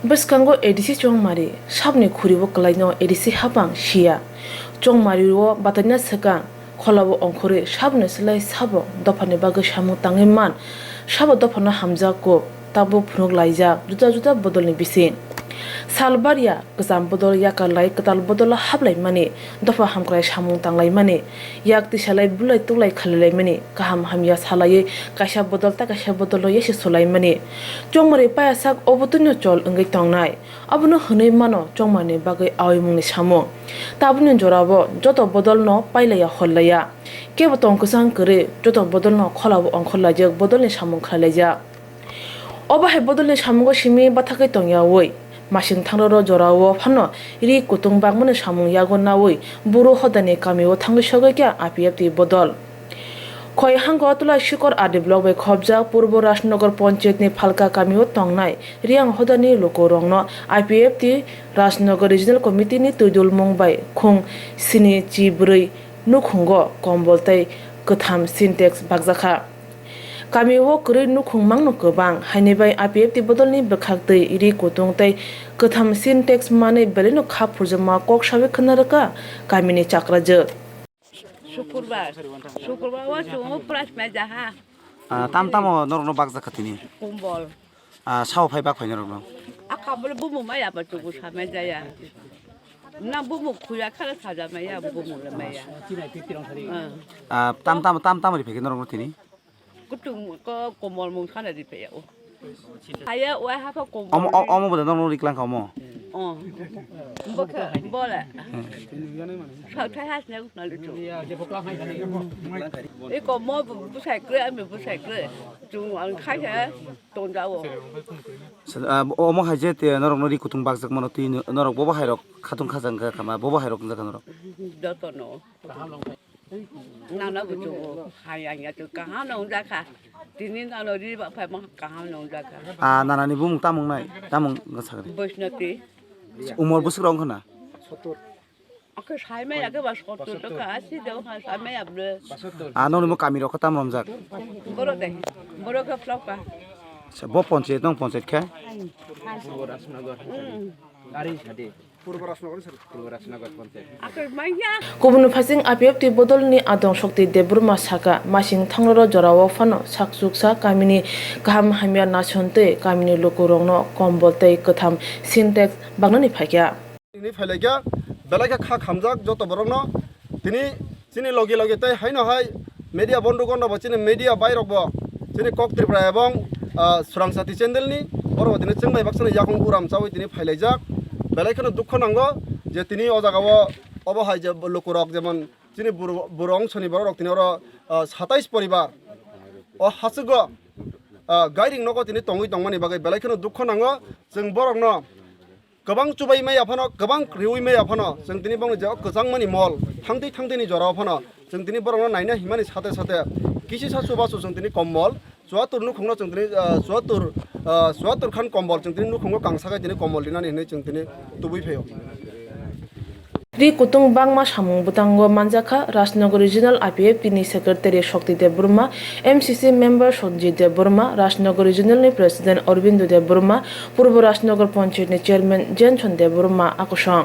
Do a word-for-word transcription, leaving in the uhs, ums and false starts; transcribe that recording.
Bwskango A D C Chongmari, sabni khuri o kwlaino A D C hapang siya. Chongmari o bataina swkang, kholao ongkhorwi saboni slai sabo dophani bagwi samung tangwi man, sabo dophano hamjak kuk, tabuk phunuk laijak juda juda bodolni bising. Sal barya kwcham bodol yakarlai kwtal bodolo haplaimani, dopha hamkrai samung tanglaimani, yak tisalai bulai tuklai khalilaimani, kaham hamya salaiwi kaisa bodol ta kaisa bodolo yasi solaimani. Chongmari payasak obo twino chol wngwi tongnai. Abono hwnwi mano chongmarni bagwi aoimungni samung. Tabukni jorao joto bodolno pailaiya hollaiya. Kebo tong kwchang kwrwi joto bodolno kholao ongkhorlaijak bodolni samung khlailaijak. Obo hai bodolni samungo simi bathakgwi tongyawi, masing thangroro jorao phano ri kutung bangmani samung yago nawi buru hodani kamio thangwi sogwi kha I P F T bodol. Khoi hango Tulai Sikor R D block bai khopjak Purbo Rajnagar Panchayatni Phalka kamio tongnai Riang hodani lukurokno I P F T Rajnagar Regional Committee ni twidulmung bai khung sini chi bwrwi nukhungo kombol tei kwtham Sintex bakjakha. Kamio kwrwi nukhung mangno kwbang, haini bai I P F T bodolni bwkhak twi, ri kutung tei kwtham Sintex manwi belaino kha phurjakma kok sawi khna rwkha kamini chakrajwk. Sukurbar, sukurbar o chwng price mai jaha. Ah, tam tamo norokno bakjakha tini? Kombol. Ah, sao phai bak phai norokno? Aka bole bumu maya ba chwng samai jaya. Na bumu khuya khala saja maya bumu le maya. Ah, tam tam tam tam ri phai norokno tini? Kutung ko kombol mung khana di pe o. Haya wa ha pa kombol. Omo o- omo boda norokno riklang kha omo. Oh. Boka bole. Sa thai has ne na lu chu. E ko mo bu bu sai kre ami bu sai kre. Chung ang khai ha ton ja o. Sa- ah, omo hai je te norokno ri kutung bakjak mano twi norok bobo hai rok khatung khajang kha kama bobo hai rok wngjakha norok. Joto no. Nana buchu hai ang ya tu kaham no jakha. Tini nano ri ba phai mo kaham no jakha. Ah, nanani bumung tamung nai, tamung wngkha sakni. Boisnati. Umor bwswk rok wngkha na? Ake sai mai ake ba sotto to ka asi do ha sai mai abde. Ah, noni mo kami rok tam romjak. Boro de. Boro ka floka. Sa bo panchayat nong panchayat khe? Hmm. Kubun phaising I P F T bodolni adong Shokti Debbarma saka, masing thangroro jorao phano sakchuksa kamini kaham hamya nason tei kamini lukurokno kombol tei kwtham Sintex baknani phaikha. Tini phailaikha, belai khe kha khamjak joto borokno. Tini chini logi logi tei haino hai media bondhu gorno bo chini media bai rok bo chini Kok Tripura ebong, ah, Swrang Sati channel ni borok bo tini chwng bai baksa ni yakung uram chawi tini phailaijak. Belai kheno dukho nango je tini o jaga o obo hai je luku rok jemon chini buru-, buru ongso ni borok rok tini oro, ah, satais poribar o hachwk o, ah, gairing nogo tini tongwi tongmani bagwi belai kheno dukho nango. Chwng borok no kwbang chubai maya phano, kwbang riui maya phano, chwng tini bongni je o kwchangmani mol, thangtwi thangtwini jorao phano, chwng tini borokno naina himani sate sate, kisi sa chubachu chwng tini kombol, chuatur nukhungno chwng tini, ah, chuatur, ah, chuatur khan kombol chwng tini nukhungo kangsa khai tini kombol rinani hinwi chwng tini tubui phaio. Ri kutung bangma samung bwtango manjakha, Rajnagar Regional I P F T ni Secretary Shokti Debbarma, M C C member Sanjit Debbarma, Rajnagar Regional ni President Aurobindo Debbarma, Purbo Rajnagar Panchayat ni Chairman Jenson Debbarma, akosong.